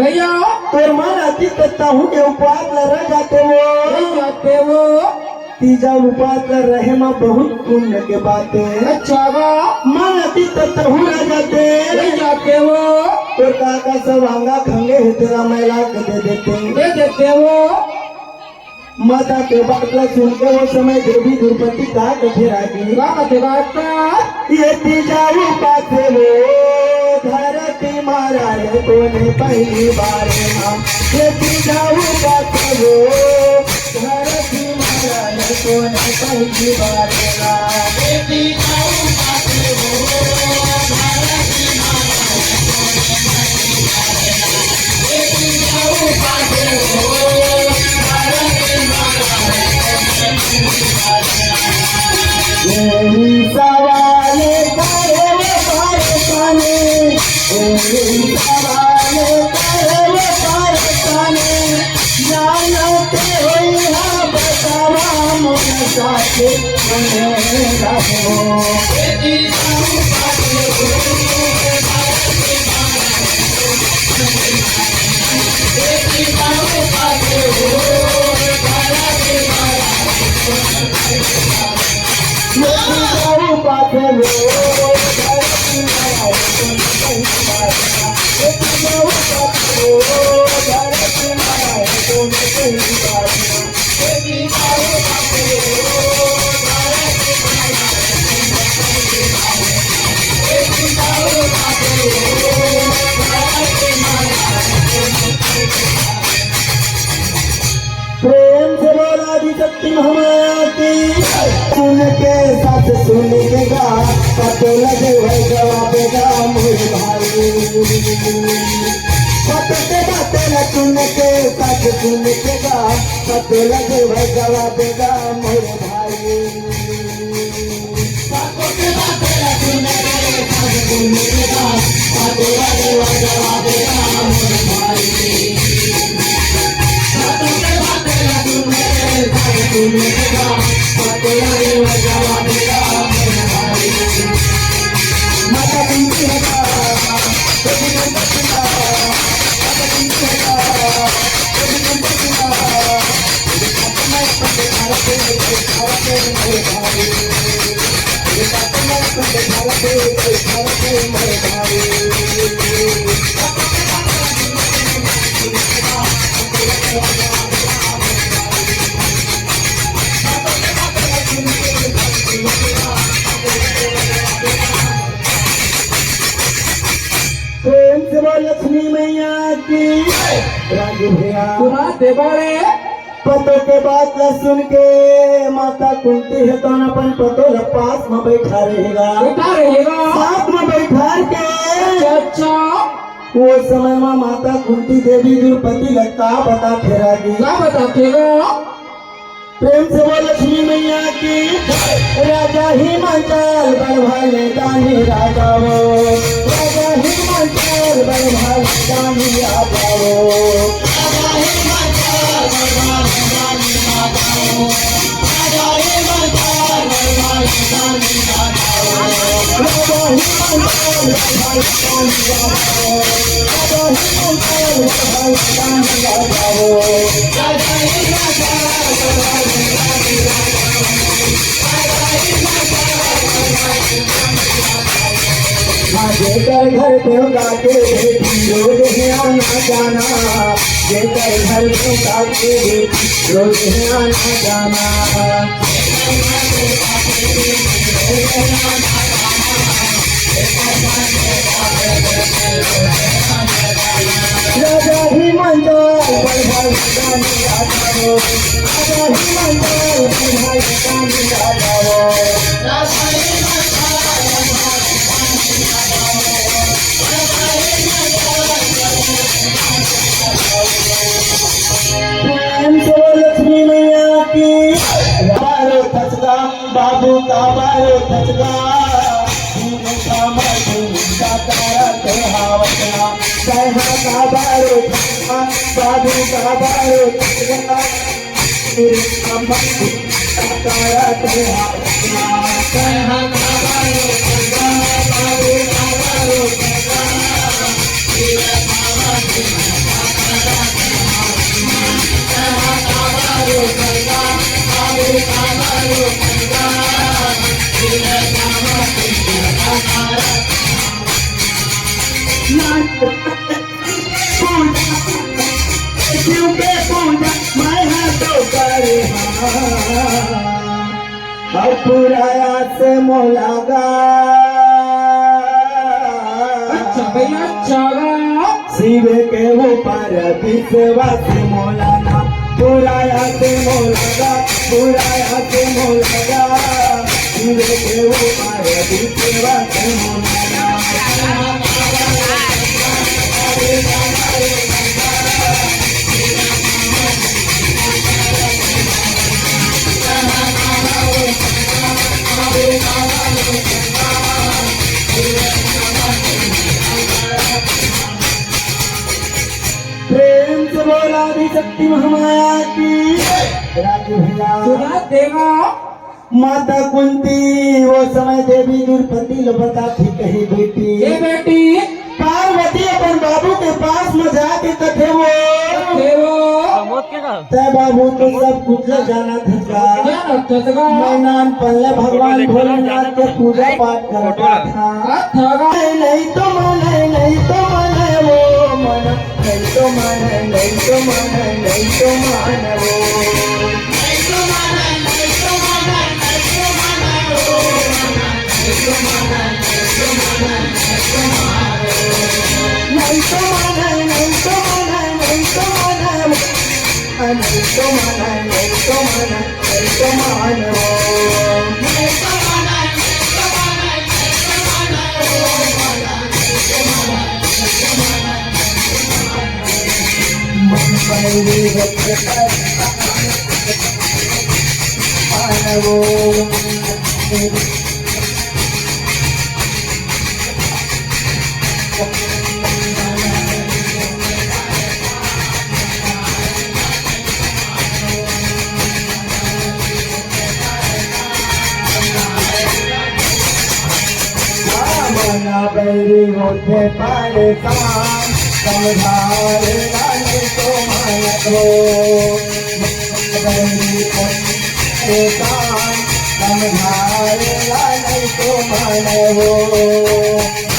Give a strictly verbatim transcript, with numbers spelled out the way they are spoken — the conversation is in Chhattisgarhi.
भैया। तोर मन अतित तहूँ के उपास ल रह जाते वो। रह जाते वो। तीजा उपास ल रहे म बहुत पुण्य के बात हे। अच्छा बा। मन अतित तहूँ रह जाते। रह जाते वो। तोर का का सब अंगा खंगे हे, तेला मैं ला के दे देते। दे देते वो। माता के बात ला सुन के वो समय देवी द्रौपदी का कथे रागी। का कथे बात का? ये तीजा उपास वो धरती मारा रे कोने पहली बार ना। ये तीजा उपास वो धरती मारा रे कोने पहली बार ना। ये तीजा उपास वो धरती मारा रे कोने पहली बार ना। कोई सवाल करे वो परेशानी, कोई सवाल करे वो परेशानी, जानते होई हा बतावा मोर साथे बने रहो। प्रेम से बोल आदिशक्ति महामाया की। सुन के सच सुन के गा, पतो लगे भाई जवाब देगा मोर भाई। पतो के बात न सुन के सच सुन के गा, पतो लगे भाई जवाब देगा मोर भाई। प्रेम से बोल लक्ष्मी मैया की। राजू भैया। सुना देवा रे। पतो के बात ला सुन के माता कुंती हे तो अपन पतो ला पास में बैठा रहेगा। बैठा रहेगा। साथ में बैठा के। अच्छा, अच्छा। वो समय में माता कुंती देवी द्रौपदी ला का बता फेरागी। का बता फेरा? प्रेम से बोल लक्ष्मी मैया की। राजा हिमाचल बड़ भाले दानी राजा वो। राजा हिमाचल बड़ भाले दानी राजा वो। जेकर घर देवता के बेटी, रोज है आना जाना। जेकर घर देवता के बेटी, रोज है आना जाना। राजा हिमाचल बड़ भाले दानी राजा वो। राजा हिमाचल बड़ भाले दानी राजा वो। प्रेम से बोल लक्ष्मी मैया की। बारो थचका बाबू का बारो थचका। धूम का मधुम का तारा तो हावतना। सैहा का बारो थचका, बाबू का बारो थचका। तेरे कमर का तारा तो हावतना। सैहा का बारो थचका, बाबू का बारो थचका। अब पूरा आस मोला गा। अच्छा भैया, अच्छा गा। शिव के ऊपर विश्वास मोला ना, पूरा आस मोला गा, पूरा आस मोला गा। शिव के ऊपर विश्वास मोला ना। प्रेम से बोल आदिशक्ति महामाया की। राजू भैया। सुना देवा। माता कुंती वो समय देवी द्रौपदी ल बताथे, कहे, "बेटी।" ए बेटी। पार्वती अपन बाबू के पास में जाके कथे वो। कथे वो। तय बाबू तो सब कुछ ल जानत हस गा। जानत हस गा। मैं नानपन ले भगवान भोलेनाथ के पूजा पाठ करत हँव। नहीं तो माने, नहीं तो माने वो मन। नहीं तो माने, नहीं तो माने, नहीं तो माने वो। नहीं तो माने, नहीं तो माने, नहीं तो माने वो। नहीं तो माने, नहीं तो माने, नहीं तो माने वो। मना बैरी होथे परेशान, समझाए ला नहीं तो मानत हो। बैरी होथे परेशान, समझाए ला नहीं तो मानत हो।